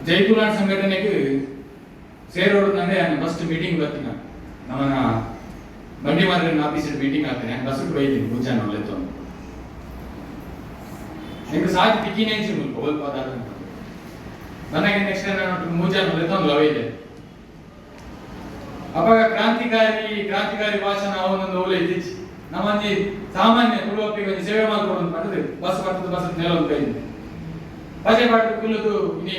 ಜೈ ತುಳುನಾಡ್ ಸಂಘಟನೆಗೆ ಸೇರೋಡು ನಾನು first meeting ಬರ್ತೀನಿ. ನಮ್ಮನ ಬಂಡಿಮಾರಿನ ಆಫೀಸ್ ಮೀಟಿಂಗ್ ಆಗ್ತೇನೆ. ಬಸ್ ಬೈತೀನಿ ಪೂಜಾನ ಒಳ್ಳೆತ್ತು. ಎಂಕ್ ಸಾದಿ ತಿಕ್ಕಿನೇ ಮುಲ್ಪ ಒಲ್ಪ ದಾದ. ನನಗೆ ನೆಕ್ಸ್ಟ್ ನಾನು ಮೂಜಾನ ಒಳ್ಳೆತ್ತು ಲವ್ ಇದೆ. ಅಪಗ ಕ್ರಾಂತಿಕಾರಿ ಕ್ರಾಂತಿಕಾರಿ ಭಾಷಣ ಅವನೊಂದು ಓಲೆ ಇದ್ದಿಚ್ಚಿ. ನಮ್ಮಂಜಿ ಸಾಮಾನ್ಯ ತುಳುವಪ್ಪಿಗೆ ಒಂಜಿ ಸೇವೆ ಮಾಡ್ಕೊಡು ಪಂಡದು ಬಸ್ ಬರ್ತದೆ. ಬಸ್ ನೆಲ ಒಂದು ಕೈ ಪಜೆ ಪಾಟ್ ಕುಲ್ಲುದು. ಇನಿ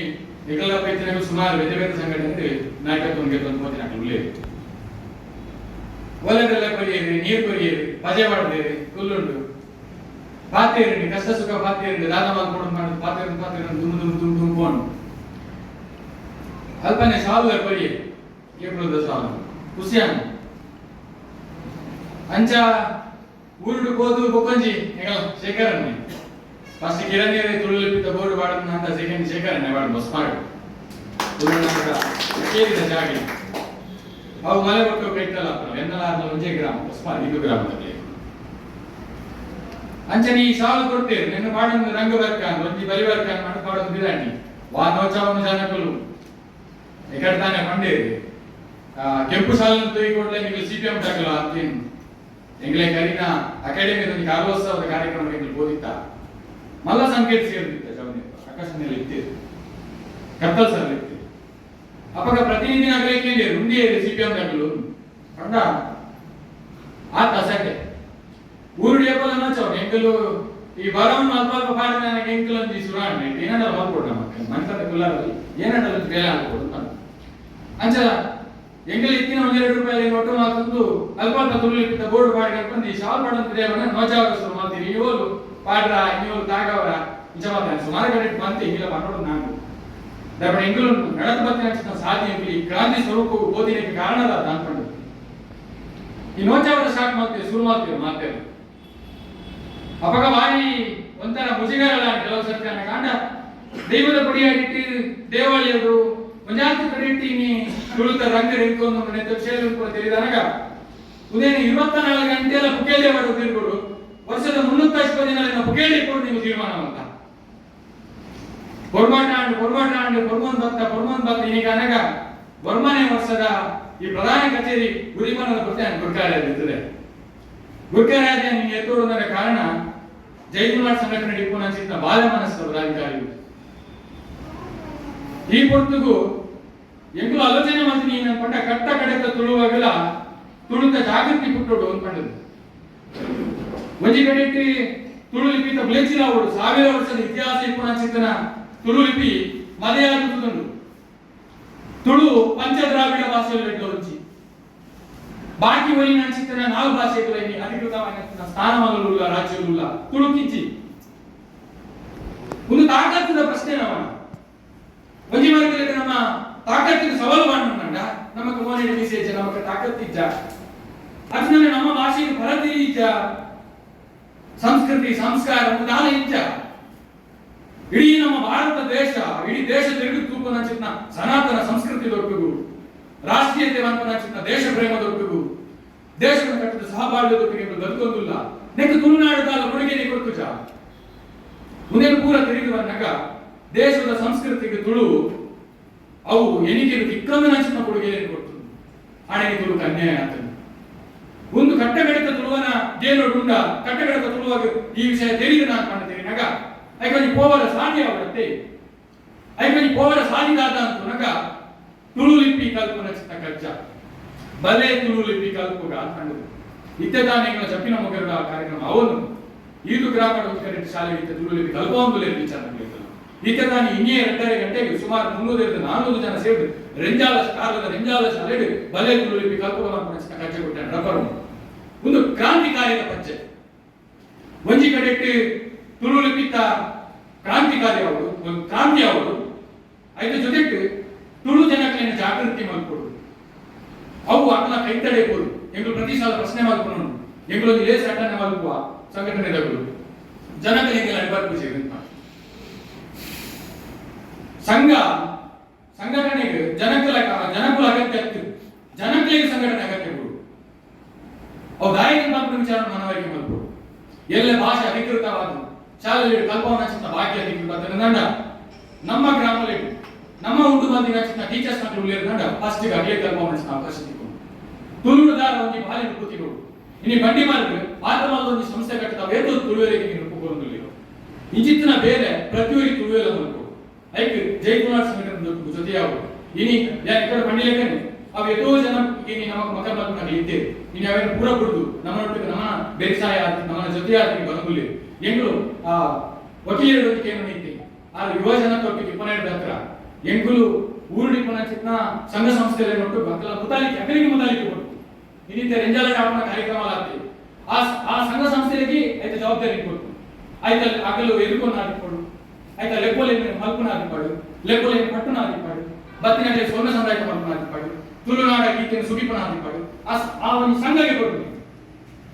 ನಿಕಲ ಪೈತಿನಗಳು ಸುಮಾರು ಬೇತೆ ಬೇತೆ ಸಂಘಟನೆ ನಾಯಕತ್ವ ಗೆದ್ದೊಂದು ಹೋದಿನ ಉಳ್ಳೇರು ಒಲೆದೆಲ್ಲ ಕೊರಿಯೇರಿ, ನೀರು ಕೊರಿಯೇರಿ, ಪಜೆ ಪಾಡ್ದೇರಿ, ಕುಲ್ಲುಂಡು ಪಾತೇರಿ, ಕಷ್ಟ ಸುಖ ಪಾತೇರಿ, ದಾದ ಮಾಡ್ಕೊಡು ಮಾಡುದು ಪಾತೇರು ಪಾತೇರು ದುಮ್ ದುಮ್ ದುಮ್ ದುಮ್ ಪೋಂಡು. ಅಲ್ಪನೆ ಶಾಲು ಕೊರಿಯೆ, ಕೇಪುಲದ ಶಾಲು. ಖುಷಿಯಾನ ಅಂಚ ಊರುಡು ಹೋದು. ಬೊಕ್ಕೊಂಜಿ ಎಂಗಲ ಶೇಖರನ್ನೇ ಫಸ್ಟ್. ಕಿರಣ್ ತುಳು ಲಿಪಿತ ಬೋರ್ಡ್ ಬಾಡನ್ನ ಅಂತ, ಸೆಕೆಂಡ್ ಶೇಖರನ್ನೇ ಬಾಡ ಬಸ್ ಮಾಡು ತುಳುನಾಡ ಕೇರಿದ ಜಾಗಿ. ಅವು ಮಲೆ ಕೊಟ್ಟು ಕೈತಲ್ಲ ಎನ್ನಲಾರ್ನ ಒಂಜೇ ಗ್ರಾಮ ಹೊಸ್ಮಾರ್ ಇದು ಗ್ರಾಮದಲ್ಲಿ. ಅಂಚನೆ ಈ ಶಾಲು ಕೊಡ್ತೇವೆ, ನಿನ್ನ ಪಾಡೊಂದು ರಂಗ ಬರ್ಕಾನ್ ಒಂಜಿ ಬಲಿ ಬರ್ಕಾನ್ ಮಾಡಿ ಪಾಡೊಂದು ಬಿರಾಣಿ ವಾ ನೋಚಾವನು ಜನಕುಲು ಎಕಡೆ ತಾನೆ ಪಂಡೇರಿ ಕೆಂಪು ಶಾಲನ್ನು ತೂಯಿಕೊಡ್ಲೆ ನಿಮಗೆ ಸಿಪಿಎಂ ದಾಖಲ ಅಂತೀನಿ. ಎಂಗ್ಲೆ ಕರಿನ ಅಕಾಡೆಮಿ ಒಂದು ಕಾಲೋತ್ಸವದ ಕಾರ್ಯಕ್ರಮ ಎಂಗ್ಲು ಬೋಧಿತ್ತ ಮಲ್ಲ ಸಂಕೇತ ಸೇರ್ದಿತ್ತ ಜವನಿ ಆಕಾಶನಲ್ಲಿ ಇತ್ತೀರು, ಕತ್ತಲ್ ಸರ್ ಇತ್ತೀರು. ಅಪಗ ಪ್ರತಿನಿಧಿನ ಅಗಲೇಕೆ ರುಂಡಿ ಸಿಪಿಎಂ ದಾಖಲು ಪಂಡ ಆತ ಅಸಡ್ಡೆ. ಊರು ಏಪಲ ನಚವ್ ಎಂಕಲು ಈ ಬರವನ್ನು ಅಲ್ಪ ಅಲ್ಪ ಪಾಡಿದ ನನಗೆ ಎಂಕಲು ಒಂಜಿ ಸುರಾಣ್ ಏನಂಡ ಮಲ್ಕೊಡು ನಮ್ಮ ಮನ್ಸದ ಕುಲ್ಲಾರಲ್ಲಿ ಏನಂಡ ಬೇಲೆ ಹಾಕೊಡು ನಾನು. ಅಂಚ ಎಂಕಲು ಇತ್ತಿನ ಒಂದೆರಡು ರೂಪಾಯಿ ಒಟ್ಟು ಮಾತಂದು ಅಲ್ಪ ಅಲ್ಪ ತುಳು ಬೋರ್ಡ್ ಪಾಡಿ ಕಟ್ಕೊಂಡು ಈ ಶಾಲ್ ಪಾಡಂತ ದೇವನ ನೋಚಾವರ ಶುರು ಮಾಡ್ತೀರಿ. ಇವಳು ಪಾಡ್ರ, ಇನ್ನೋಲು ತಾಗವರ ಇಂಚ ಮಾತಾನೆ ಸುಮಾರು ಕಡೆ ಬಂತೆ ಇಂಗಿಲ ಪನ್ನೋಡು ನಾನು ದಪ್ಪಣ. ಎಂಕಲು ನಡತ ಬತ್ತಿನ ಸಾಧಿ ಎಂಕಲು ಈ ಕ್ರಾಂತಿ ಸ್ವರೂಪ ಬೋಧಿನಕ್ಕೆ ಕಾರಣದ ಅನ್ಕೊಂಡು ಈ ನೋಚಾವರ ಸ್ಟಾರ್ಟ್ ಮಾಡ್ತೀವಿ, ಶುರು ಮಾಡ್ತೀವಿ ಮಾತೇವೆ. ಅಪಗ ಬಾರಿ ಒಂಥರ ಮುಜುಗರಲ್ಲ ಕೆಲವು ಸರ್ತಿ ಕಾಂಡ. ದೈವದ ಪಡಿಯಾಡಿಟ್ಟು ದೇವಾಲಯದು ಒಂಜಾತಿ ಕಡಿಟ್ಟಿನಿ ತುಳುತ ರಂಗ ರಿಂಕೊಂದು ನೆತ್ತ ವಿಷಯ ಕೂಡ ತಿಳಿದನಗ ಉದೇನ 24 ಗಂಟೆಲ್ಲ ಪುಕೇಲೆ ಮಾಡು ತಿರುಗುಡು. ವರ್ಷದ 360 ದಿನ ಪುಕೇಲಿ ಕೊಡು ನೀವು ತೀರ್ಮಾನ ಅಂತ. ಪೊರ್ಮಾಟ ಆಂಡ್ ಪೊರ್ಮಾಟ ಆಂಡ್ ಪೊರ್ಮೊಂದ್ ಭತ್ತ ಪೊರ್ಮೊಂದ್ ಭತ್ತ. ಇನ್ನೀಗ ಅನಗ ವರ್ಮನೆ ವರ್ಷದ ಈ ಪ್ರಧಾನ ಕಚೇರಿ ಉದಿಮನದ ಪ್ರತಿ ಗುರ್ಕಾರ್ಯ ಇರ್ತದೆ. ಗುರ್ಕಾರ್ಯ ನೀನು ಎತ್ತೋಡುವುದರ ಕಾರಣ ಜೈಕುಮಾರ್ ಸಂಘಟನೆ ಡಿಪ್ಪು ಬಾಲ ಮನಸ್ಸು ಪದಾಧಿಕಾರಿಗಳು. ಈ ಪೊರ್ತುಗು ಎಂಕುಲು ಆಲೋಚನೆ ಮಾಡ್ತೀನಿ ಅನ್ಕೊಂಡ ಕಟ್ಟ ಕಡೆತ ತುಳುವಾಗಲ ತುಳುತ ಜಾಗೃತಿ ಪುಟ್ಟೋಡು ಅನ್ಕೊಂಡದ್ದು. ಒಂಜಿ ಕಡೆಟ್ ತುಳು ಲಿಪಿತ ಬುಲೆಚಿಲ ಅವಳು ಸಾವಿರ ವರ್ಷದ ಇತಿಹಾಸ ಇಪ್ಪುನ ಚಿತ್ತನ ತುಳು ಲಿಪಿ ಮದೆಯಾಗುತ್ತುಂಡು. ತುಳು ಪಂಚದ್ರಾವಿಡ ಭಾಷೆಯಲ್ಲಿ ಒಂಜಿ. ಬಾಕಿ ಒಲಿನ ಚಿತ್ತನ ನಾಲ್ಕು ಭಾಷೆಗಳಲ್ಲಿ ಅಧಿಕೃತವಾದ ಸ್ಥಾನಮಾನಗಳುಲ್ಲ, ರಾಜ್ಯಗಳುಲ್ಲ, ತುಳುಕಿಜ್ಜಿ. ಒಂದು ತಾಕತ್ತಿನ ಪ್ರಶ್ನೆ. ನಮ್ಮ ಒಂಜಿ ವರ್ಗದಲ್ಲಿ ನಮ್ಮ ತಾಕತ್ತಿನ ಸವಾಲು ಮಾಡೋಣ. ನಮಕ್ ಮೋನೆ ವಿಶೇಷ ನಮಕ್ ತಾಕತ್ತಿಜ್ಜ ಅದನ್ನ ನಮ್ಮ ಭಾಷೆಗೆ ಭರತಿ ಇಜ್ಜ, ಸಂಸ್ಕೃತಿ ಸಂಸ್ಕಾರ ದಾನ ಇಜ್ಜ. ಇಡೀ ನಮ್ಮ ಭಾರತ ದೇಶ, ಇಡೀ ದೇಶ ತಿರುಗಿ ತೂಪನ ಚಿತ್ನ ಸನಾತನ ಸಂಸ್ಕೃತಿ ದೊಡ್ಡಗು, ರಾಷ್ಟ್ರೀಯತೆ ಮನ್ಪನ ಚಿತ್ನ ದೇಶ ಪ್ರೇಮ ದೊಡ್ಡಗು, ದೇಶವನ್ನು ಕಟ್ಟಿದ ಸಹಬಾಳ್ವೆ ದೊಡ್ಡಗೆ ಬದುಕೊಂದಿಲ್ಲ. ನೆಕ್ ತುಳುನಾಡು ಕೊಡುಗೆ ಕೊಡ್ತುಜ. ಮುಂದೆ ಪೂರ ತಿರುಗಿ ಬಂದಾಗ ದೇಶದ ಸಂಸ್ಕೃತಿಗೆ ತುಳು ಅವು ಎನಿಕೆ ತಿಕ್ಕಂದ ನಂಚಿನ ಕೊಡುಗೆ ಕೊಡ್ತು. ಆಣೆಗೆ ತುಳುಕು ಅನ್ಯಾಯ ಆಗ್ತದೆ. ಒಂದು ಕಟ್ಟಗಡಿತ ತುಳುವನ ಜೇನುಂಡ ಕಟ್ಟಗಡಿತ ತುಳುವಾಗ ಈ ವಿಷಯ ತಿಳಿದು ನಾನು ಕಾಣ್ತೇನೆ ನಗ ಐಕೊಂಜಿ ಪೋವರ ಸಾಧಿ ಅವರತ್ತೆ. ಐಕೊಂಜಿ ಪೋವರ ಸಾಧಿದಾದ ಅಂತ ತುಳು ಲಿಪಿ ಕಲ್ಪನ ಚಿತ್ತ ಕಜ್ಜ ಬಲೆ ತುಳು ಲಿಪಿ ಕಲ್ಪುಗ ಅಂತ ಇತ್ತೆದಾನೆಗಳ ಜಪ್ಪಿನ ಮೊಗರುಡ ಕಾರ್ಯಕ್ರಮ ಅವನು ಈದು ಗ್ರಾಮ ಶಾಲೆ ಇತ್ತ ತುಳು ಲಿಪಿ ಕಲ್ಪೊಂದು ವಿಚಾರ. ಇತ್ತೆದಾನಿ ಇನ್ನೇ 2.5 ಗಂಟೆಗೆ ಸುಮಾರು 300ರಿಂದ 400 ಜನ ಸೇರಿ ರೆಂಜಾಲ ಕಾರ್ಲದ ರೆಂಜಾಲ ಶಾಲೆ ಬಲೆ ತುಳು ಲಿಪಿ ಕಲ್ಪುಗ ಅಂತ ಕಜ್ಜೆ ಕೊಟ್ಟ ರಬ್ಬರು. ಒಂದು ಕ್ರಾಂತಿಕಾರ್ಯದ ಪಂಚೆ. ಒಂಜಿ ಕಡೆಟ್ ತುಳು ಲಿಪಿತ ಕ್ರಾಂತಿಕಾರಿ ಅವರು, ಒಂದು ಕ್ರಾಂತಿ ಅವರು. ಐತ ಜೊತೆಗೆ ತುಳು ಜನಕ್ಲೆನ ಜಾಗೃತಿ ಮಲ್ಪೊಡು. ಅವು ಅಕ್ಲ ಕೈತಡೆ ಕೊಡು. ಎಂಕುಲು ಪ್ರತಿ ಸಲ ಪ್ರಶ್ನೆ ಮಲ್ಪುನು. ಎಂಕುಲು ಒಂದು ಲೇಸ್ ಅಟ್ಟನೆ ಮಲ್ಪುವ ಸಂಘಟನೆದಗಳು ಜನಗಳಿಗೆ ಬರ್ಪುಜಿ ಅಂತ. ಸಂಘ ಸಂಘಟನೆಗೆ ಜನಕುಲ ಜನಕುಲ ಅಗತ್ಯ ಇತ್ತು. ಜನಕಲಿಗೆ ಸಂಘಟನೆ ಅಗತ್ಯ ಕೊಡು. ಅವು ದಾಯಕ ಮಲ್ಪುನ ವಿಚಾರ ಮನವರಿಕೆ ಮಲ್ಪೊಡು. ಎಲ್ಲ ಭಾಷೆ ಅಧಿಕೃತವಾದ ಶಾಲೆಯಲ್ಲಿ ಕಲ್ಪವನ ಚಿತ್ತ ಬಾಕಿ ಅಧಿಕೃತ. ನಮ್ಮ ಗ್ರಾಮದಲ್ಲಿ ನಮ್ಮ ಉಂಡು ಬಂದಿನ ಟೀಚರ್ಸ್ ನಕಲು ಉಲ್ಲೇರ್ನಂಡ ಫಸ್ಟ್ ಅಗ್ಲೇ ಕಲ್ಪವನ್ಸ್ ಅವಕಾಶ ತಿಕ್ಕೊಂಡು ತುಳುನಾಡ ಒಂಜಿ ಬಾಲಿ ಕೂತಿಗಳು ಇನಿ ಬಂಡಿ ಮಾರ್ಗ ಆತಮಾದ ಒಂಜಿ ಸಂಸ್ಥೆ ಕಟ್ಟಿದ ಏತು ತುಳುವರಿಗೆ ನೀನು ಒಪ್ಪುಕೊಂದುಲ್ಲಿರೋ ಇಂಚಿತ್ತಿನ ಬೇರೆ ಪ್ರತಿಯೊರಿ ತುಳುವೆಲ ಮಲ್ಪು ಐಕ್ ಜೈ ತುಳುನಾಡ್ ಸಂಘಟನೆ ಜೊತೆಯಾಗು ಇನಿ ಯಾನ್ ఇక్కడ ಬಂಡಿ ಲೆಕ್ಕನೆ ಅವು ಎಷ್ಟೋ ಜನ ಇನಿ ನಮಕ್ ಮಕಲ್ ಮಲ್ಪುನಗ ಇತ್ತೇರು ಇನಿ ಅವೇನು ಪೂರ ಬುಡ್ದು ನಮ್ಮನೊಟ್ಟಿಗೆ ನಮ್ಮನ ಬೇಸಾಯ ಆತಿ ನಮ್ಮನ ಜೊತೆಯಾಗಿ ಬರಂಗುಲ್ಲಿ ಎಂಗ್ಳು ಆ ವಕೀಲರೊಂದಿಗೆ ಏನು ಇತ್ತೆ ಆ ಯುವ ಜನತೊಟ್ಟಿಗೆ ಇಪ್ಪನೇಳು ಹತ್ರ ಎಂಕುಲು ಊರುಡಿ ಪುನ ಚಿತ್ನ ಸಂಘ ಸಂಸ್ಥೆಯಲ್ಲಿ ಒಟ್ಟು ಬಕ್ಕಲ ಮುತಾಲಿಕೆ ಅಕಲಿಗೆ ಮುತಾಲಿಕೆ ಕೊಟ್ಟು ಇನ್ನಿತ ರೆಂಜಾಲ ಆಪಣ ಕಾರ್ಯಕ್ರಮ ಆಗ್ತದೆ. ಆ ಆ ಸಂಘ ಸಂಸ್ಥೆಗೆ ಐತ ಜವಾಬ್ದಾರಿ ಕೊಟ್ಟು ಆಯ್ತ ಅಕಲು ಎದುರ್ಕೊಂಡು ಆದಿಪ್ಪಡು ಆಯ್ತ ಲೆಪ್ಪೋಲೇನು ಮಲ್ಪುನ ಆದಿಪ್ಪಾಡು ಲೆಪ್ಪೋಲೇನು ಪಟ್ಟುನ ಆದಿಪ್ಪಾಡು ಬತ್ತಿನಡೆ ಸೊನ್ನ ಸಂದಾಯ ಮಲ್ಪುನ ಆದಿಪ್ಪಾಡು ತುಳುನಾಡ ಗೀತೆಯನ್ನು ಸುಗಿಪನ ಆದಿಪ್ಪಾಡು ಆ ಆ ಒಂದು ಸಂಘಕ್ಕೆ ಕೊಟ್ಟು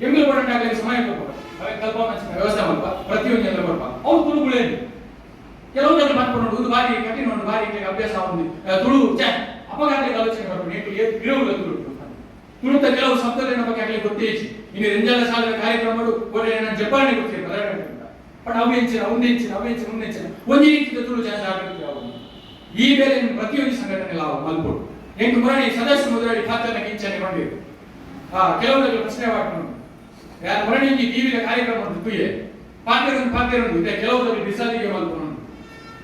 ಎಂಗುಲು ಕೊಡಂಟಾಗಲಿ ಸಮಯ ಕೊಡ್ಪ ಅವೆ ಕಲ್ಪನಾ ವ್ಯವಸ್ಥೆ ಮಲ್ಪ ಪ್ರತಿಯೊಂದು ಎಲ್ಲ ಕೊಡ್ಪ ಅವು ತುಳುಗಳೇನು ಕೆಲವೊಂದನ್ನು ಮಾಡ್ಕೊಂಡು ಒಂದು ಬಾರಿ ಕಠಿಣ ಒಂದು ಬಾರಿ ಅಭ್ಯಾಸ ಒಂದು ತುಳು ಛೆ ಅಪಘಾತಕ್ಕೆ ಆಲೋಚನೆ ಮಾಡ್ಕೊಂಡು ಎಂಟು ಇರುವುಲ್ಲ ತುಳು ತುಳುತ ಕೆಲವು ಶಬ್ದಗಳನ್ನ ಬಗ್ಗೆ ಆಗಲಿ ಗೊತ್ತೇ ಇನ್ನು ರಂಜಾಲ ಶಾಲೆಯ ಕಾರ್ಯಕ್ರಮಗಳು ಒಳ್ಳೆ ನಾನು ಜಪಾನಿ ಗೊತ್ತಿರ್ತಾರೆ. ಬಟ್ ಅವು ಹೆಂಚಿನ ಒಂದೆಂಚಿನ ಅವು ಹೆಂಚಿನ ಒಂದೆಂಚಿನ ಒಂದೇ ರೀತಿಯ ತುಳು ಜನ ಜಾಗೃತಿ ಆಗುದು. ಈ ಬೇರೆ ಪ್ರತಿಯೊಂದು ಸಂಘಟನೆ ಲಾಭ ಮಲ್ಪೋಡು ಎಂಟು ಮುರಣಿ ಸದಸ್ಯ ಮುದ್ರಾಡಿ ಖಾತೆಯನ್ನು ಕಿಂಚನೆ ಮಾಡಿರು ಆ ಕೆಲವೊಂದು ಪ್ರಶ್ನೆ ಮಾಡ್ಕೊಂಡು ಯಾರು ಮುರಣಿ ಟಿವಿಯ ಕಾರ್ಯಕ್ರಮ ಉಂಟು ತುಯ್ಯೆ ಪಾತ್ರರನ್ನು ಪಾತ್ರರನ್ನು ಇದೆ ಕೆಲವರು ಬಿಸಾದಿಗೆ ಮಲ್ಪೋಣ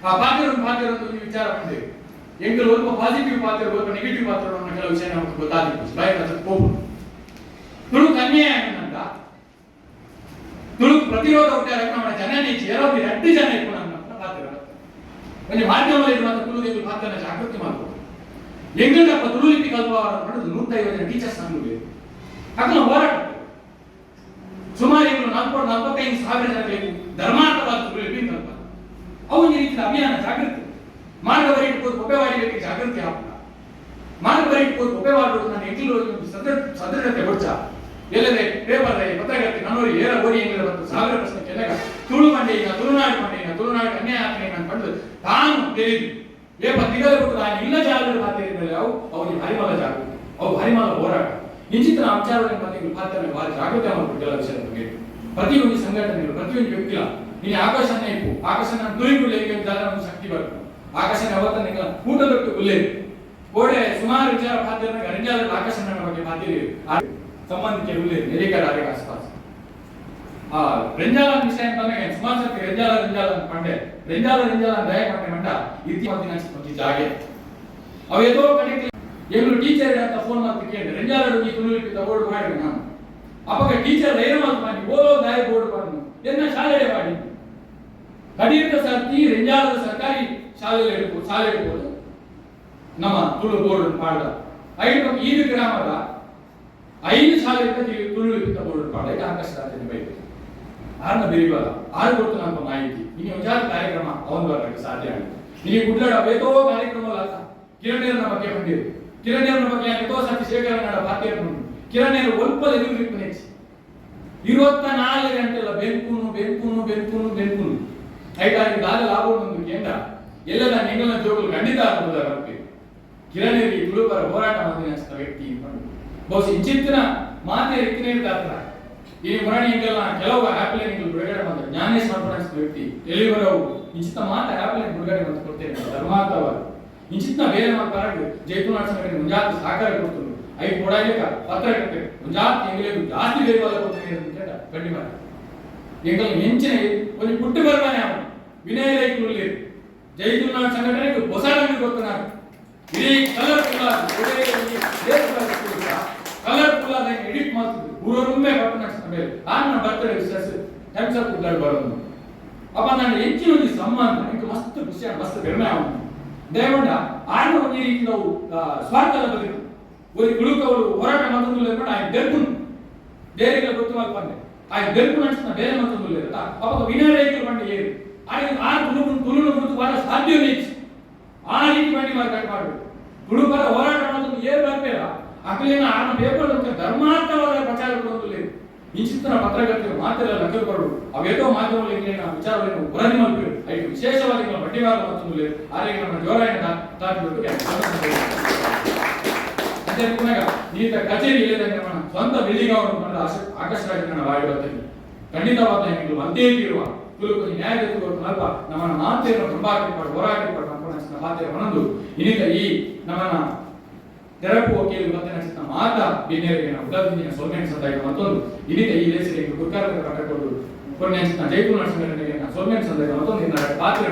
ಆ ಪಾತ್ರರನ್ನು ಪಾತ್ರರನ್ನು ಈ ವಿಚಾರ ಬಂದಿದೆ. ಎಂಕಲ್ ಒಲ್ಪ ಪಾಸಿಟಿವ್ ಪಾತ್ರ ಒಲ್ಪ ನೆಗೆಟಿವ್ ಪಾತ್ರ ಅನ್ನೋ ಕೆಲವು ವಿಷಯ ನಮಗೆ ಗೊತ್ತಾಗಿತ್ತು ಭಯ ಹೋಗು ತುಳು ಅನ್ಯಾಯ ಅನ್ನಂದ ತುಳು ಪ್ರತಿರೋಧ ಹುಟ್ಟಾರ ನಮ್ಮ ಜನನೇ ಏರೋ ಎರಡು ಜನ ಇಪ್ಪು ನನ್ನ ಪಾತ್ರ ಒಂದು ಮಾಧ್ಯಮದಲ್ಲಿ ಮಾತ್ರ ತುಳು ಎಂಕಲ್ ಪಾತ್ರನ ಜಾಗೃತಿ ಮಾಡ್ಬೋದು. ಎಂಗಳಪ್ಪ ತುಳು ಲಿಪಿ ಕಲ್ಪವಾರ ಮಾಡೋದು 150 ಜನ ಟೀಚರ್ಸ್ ನಮಗೆ ಅಕಲ ಹೋರಾಟ ಸುಮಾರು ಎಂಗಳು 40-45 ಸಾವಿರ ಜನಗಳಿಗೆ ಧರ್ಮಾರ್ಥವಾದ ತುಳು ಲಿಪಿ ಕಲ್ಪ ಅವು ಈ ರೀತಿಯ ಅಭಿಯಾನ ಜಾಗೃತಿ ಮಾರ್ಗ ಬರೀಟ್ ಕೊಪ್ಪೆವಾಡಿ ಜಾಗೃತಿ ಆಪುನ ಮಾರ್ಗ ಬರೀಟ್ ಕೊಪ್ಪೆವಾಡಿ ನಾನು ಎಂಟ್ಲು ಸದೃಢತೆ ಬೊಚ್ಚ ಎಲ್ಲದೆ ಪೇಪರ್ ಪತ್ರಕರ್ತೆ ನನ್ನೋರಿ ಏರ ಓರಿ ಎಂಗಿಲ್ಲ ಮತ್ತು ಸಾವಿರ ಪ್ರಶ್ನೆ ಕೆನ್ನಗ ತುಳು ಮಂಡೆಯಿನ ತುಳುನಾಡು ಮಂಡೆಯಿನ ತುಳುನಾಡು ಅನ್ಯಾಯ ಆಗ್ತದೆ ನಾನು ಪಂಡು ತಾನು ತಿಳಿದು ಏ ಪತ್ತಿಗಲ ಕೊಟ್ಟು ತಾನು ಇಲ್ಲ ಜಾಗೃತಿ ಮಾತೇರಿದರೆ ಅವು ಅವನಿಗೆ ಭಾರಿ ಜಾಗೃತಿ ಅವು ಭಾರಿ ಹೋರಾಟ ಇಂಚಿತ್ತಿನ ವಿಚಾರಗಳನ್ನು ಮತ್ತೆ ಪಾತ್ರ ಭಾರಿ ಜಾಗೃತಿ ಮಾಡ್ಬೇಕು ಕೆಲವು ವಿಷಯದ ಬಗ್ಗೆ ಪ್ರತಿಯೊಂದು ಸಂಘಟನೆಗಳು ಪ್ರತಿಯೊಂದು ವ್ಯಕ್ತಿಲ ನೀನು ಆಕಾಶನೇ ಇಪ್ಪು ಆಕಾಶನ ತುಳಿಗುಳ್ಳೆ ಒಂದು ಶಕ್ತಿ ಬರ್ತು ಆಕಾಶನ ಅವತ್ತ ನಿಂಗ ಕೂಟದೊಟ್ಟು ಗುಲ್ಲೆ ಕೋಡೆ ಸುಮಾರು ವಿಚಾರ ಪಾತ್ರ ಗರಂಜಾಲ ಆಕಾಶನ ಬಗ್ಗೆ ಪಾತಿರಿ ಸಂಬಂಧಿಕ ಉಲ್ಲೆ ನೆರೆಕರ ಆರೆಗೆ ಆಸ್ಪಾಸ್ ಆ ರೆಂಜಾಲ ವಿಷಯ ಅಂತಂದ್ರೆ ಸುಮಾರು ಸರ್ತಿ ರೆಂಜಾಲ ರೆಂಜಾಲ ಅಂತ ಪಂಡೆ ರೆಂಜಾಲ ರೆಂಜಾಲ ಅಂತ ದಯ ಪಂಡೆ ಮಂಡ ಇತಿ ಮತ್ತಿನ ಒಂಜಿ ಜಾಗೆ ಅವೇದೋ ಕಡೆಗೆ ಎಂಗ್ಳು ಟೀಚರ್ ಅಂತ ಫೋನ್ ಮಾಡ್ತಿ ಕೇಳಿದೆ ರೆಂಜಾಲ ಈ ತುಳು ಬೋರ್ಡ್ ಮಾಡಿ ನಾನು ಅಪಗ ಟೀಚರ್ ಧೈರ್ಯ ಮಾತು ಮಾಡಿ ಓದೋ ದಾಯ ಬೋರ್ಡ್ ಮಾಡಿ ಎನ್ನ ಶಾಲೆ ಮಾಡಿ ಕಡೀರ್ದ ಸರ್ತಿ ರೆಂಜಾಲದ ಸರ್ಕಾರಿ ಶಾಲೆಯಲ್ಲಿ ಇಡ್ಬೋದು ಶಾಲೆ ಇಡ್ಬೋದು ನಮ್ಮ ತುಳು ಬೋರ್ಡ್ ಪಾಡ್ದ ಐದು ಈದು ಗ್ರಾಮದ 5 ಶಾಲೆ ತುಳು ಬೋರ್ಡ್ ಪಾಡ ಈಗ ಆಕಾಶ ರಾಜ್ಯದ ಬೈಕು ಆರ್ನ ಬೆರಿಬಲ್ಲ ಆರು ಕೊಡ್ತು ನಮ್ಮ ಮಾಹಿತಿ ಇನ್ನು ಒಂಜಾತ ಕಾರ್ಯಕ್ರಮ ಅವನು ಬರಕ್ಕೆ ಸಾಧ್ಯ ಆಗಿದೆ. ಇಲ್ಲಿ ಗುಡ್ಲಾಡ ಬೇತೋ ಕಾರ್ಯಕ್ರಮ ಅಲ್ಲ ಕಿರಣೇರನ ಬಗ್ಗೆ ಬಂದಿರು ಕಿರಣೇರನ ಬಗ್ಗೆ ಎಷ್ಟೋ ಸರ್ತಿ ಶೇಖರನಾಡ ಪಾತ್ಯ ಕಿರಣೇರು ಒಲ್ಪದ ಎದುರು ನೆಚ್ಚಿ 24 ಗಂಟೆಲ್ಲ ಬೆಂಕುನು ಬೆಂಕುನು ಬೆಂಕುನು ಬೆಂಕುನು ಐಟಾಗಿ ದಾದ ಲಾಭ ಒಂದು ಕೇಂದ್ರ ಎಲ್ಲದ ನಿಂಗಲ ಜೋಗುಲು ಖಂಡಿತ ಆಗ್ಬೋದ ಕಿರಣೇರಿ ತುಳುಪರ ಹೋರಾಟ ಮಾಡಿದ ವ್ಯಕ್ತಿ ಬಹುಶಃ ಇಂಚಿತ್ತಿನ ಮಾತೆ ರೀತಿನೇ ಅರ್ಥ ಈ ಮುರಣಿ ಹಿಂಗೆಲ್ಲ ಕೆಲವು ಆ್ಯಪ್ಲೈನ್ಗಳು ಬಿಡುಗಡೆ ಮಾಡಿದ್ರು ಜ್ಞಾನೇಶ್ ಮಾಡ್ಕೊಂಡು ವ್ಯಕ್ತಿ ಎಲ್ಲಿವರೆವು ಇಂಚಿತ ಮಾತ ಆ್ಯಪ್ಲೈನ್ ಬಿಡುಗಡೆ ಮಾಡಿ ಕೊಡ್ತೇನೆ ಧರ್ಮಾರ್ಥವಾಗಿ ಇಂಚಿತ್ನ ಬೇರೆ ಮಾತಾಡಿ ಜೈಪುರ ಸಂಘಟನೆ ಮುಂಜಾತ ಸಹಕಾರ ಕೊಡ್ತರು ಐದು ಕೊಡಾಲಿಕ ಪತ್ರಕರ್ತೆ ಮುಂಜಾತ ಎಂಗಲಿಗೂ ಜಾಸ್ತಿ ಬೇರೆ ಕೊಡ್ತೇನೆ ಅಂತ ಕೇಳ ಗಂಡಿ ಮಾಡಿ ಎಂಗಲ್ ಹೆಂಚಿನ ಒಂದು ಪುಟ್ಟ ಬರ್ವಾನೆ ಅವನು ವಿನಯ ರೈತರು ಜೈತುನಾಡ್ ಸಂಘಟನೆಗೆ ಹೊಸ ರಂಗು ಕೊಡ್ತಾನೆ ಇಡೀ ಕಲರ್ಫುಲ್ ಕಲರ್ಫುಲ್ ಆದ ಎಡಿಟ್ ಮಾಡ್ತಿದ್ರು ಊರೊಮ್ಮೆ ಬಟ್ಟೆ ಮೇಲೆ ಆ ನನ್ನ ಬರ್ತಡೆ ವಿಶೇಷ ಟೈಮ್ಸ್ ಆಫ್ ಕುಡ್ಲಾಡ್ ಬರೋದು ಅಪ್ಪ ನಾನು ಹೆಚ್ಚಿನ ಒಂದು ಸಂಬಂಧ എനിക്ക് ಮಸ್ತ್ ಖುಷಿ ಮಸ್ತ್ பெருமை ಆವನು ದಯಗೊಂಡ ಆರ್ನ ಒಂದು ರೀತಿ ನಾವು ಸ್ವಾರ್ಥದ ಬದುಕು ಒಂದು ಕುಳುಕವರು ಹೋರಾಟ ಮತ್ತೊಂದು ఆయన ದೆರ್ಪುನು ದೇರಿಗಳ ಗೊತ್ತು ಮಲ್ಪಂದೆ ఆయన ದೆರ್ಪು ನಡಿಸಿದ ಬೇರೆ ಮತ್ತೊಂದು ಇರತ್ತ ಅವಾಗ ವಿನಯ ರೈತರು ಬಂಡಿ ಏರು ఆయన ಆ ತುಳುಕು ತುಳುನು ಗುರುತು ಬರ ಸಾಧ್ಯವೇ ಆ ರೀತಿ ಬಂಡಿ ಮಾರ್ಕೆಟ್ ಮಾಡಬೇಕು ತುಳುಪರ ಹೋರಾಟ ಮಾಡೋದು ಏರು ಬರ್ಬೇಡ ಅಕಲೇನ ಆನ ಪೇಪರ್ ಧರ್ಮಾರ್ಥವಾದ ಪ್ರಚಾರ ಕೊಡೋದು ಇಂಚಿತ್ತಿನ ಪತ್ರಕರ್ತರು ಮಾತೆಲ್ಲ ನಕಲು ಕೊಡು ಅವೇತೋ ಮಾಧ್ಯಮಗಳು ಎಂಗ್ಲೇನ ವಿಚಾರಗಳನ್ನು ವರದಿ ಮಲ್ಪೇರು ಐಕ್ ವಿಶೇಷವಾಗಿ ನಮ್ಮ ಬಡ್ಡಿವಾರ ಮತ್ತೊಂದು ಆರೆಗೆ ನಮ್ಮ ಜೋರಾಯಣ ತಾಕಿಬಿಟ್ಟು ಅದೇ ಪುನಃ ನೀತ ಕಚೇರಿ ಇಲ್ಲದಂಗೆ ನಮ್ಮ ಸ್ವಂತ ಬಿಲ್ಡಿಂಗ್ ಅವರು ಮಾಡಿದ ಆಕಾಶರಾಜನ ಬಾಯಿ ಬರ್ತೇನೆ ಖಂಡಿತವಾದ ಹೆಂಗಲು ಒಂದೇ ತೀರುವ ತುಳುಕು ನ್ಯಾಯ ಕೊರ್ಪುನಲ್ಪ ನಮ್ಮನ ಮಾತೆರ್ನ ಬಂಬಾಟಿ ಹೋರಾಟ ಪನ್ಪುನ ಪಾತೆರ ಪನೊಂದು ಇನಿತ ಈ ನಮ್ಮನ ತೆರಪು ವಕೀಲರು ಮತ್ತೆ ನಚಿತ ಮಾತ ಬಿನ್ನೆರಿಗೆ ಉಡಲ್ದಿಂಜಿನ ಸೊಲ್ಮೆನ್ ಸಂದಾಯ ಮತ್ತೊಂದು ಇನಿತ ಈ ಲೇಸರಿಗೆ ಗುರ್ಕಾರದ ಪಟ್ಟ ಕೊಡು ಪುಣ್ಯಂಚಿನ ಜೈಪುರ ನರಸಿಂಹರಿಗೆ ಸೊಲ್ಮೆನ್ ಸಂದಾಯ ಮತ್ತೊಂದು ಪಾತ್ರ.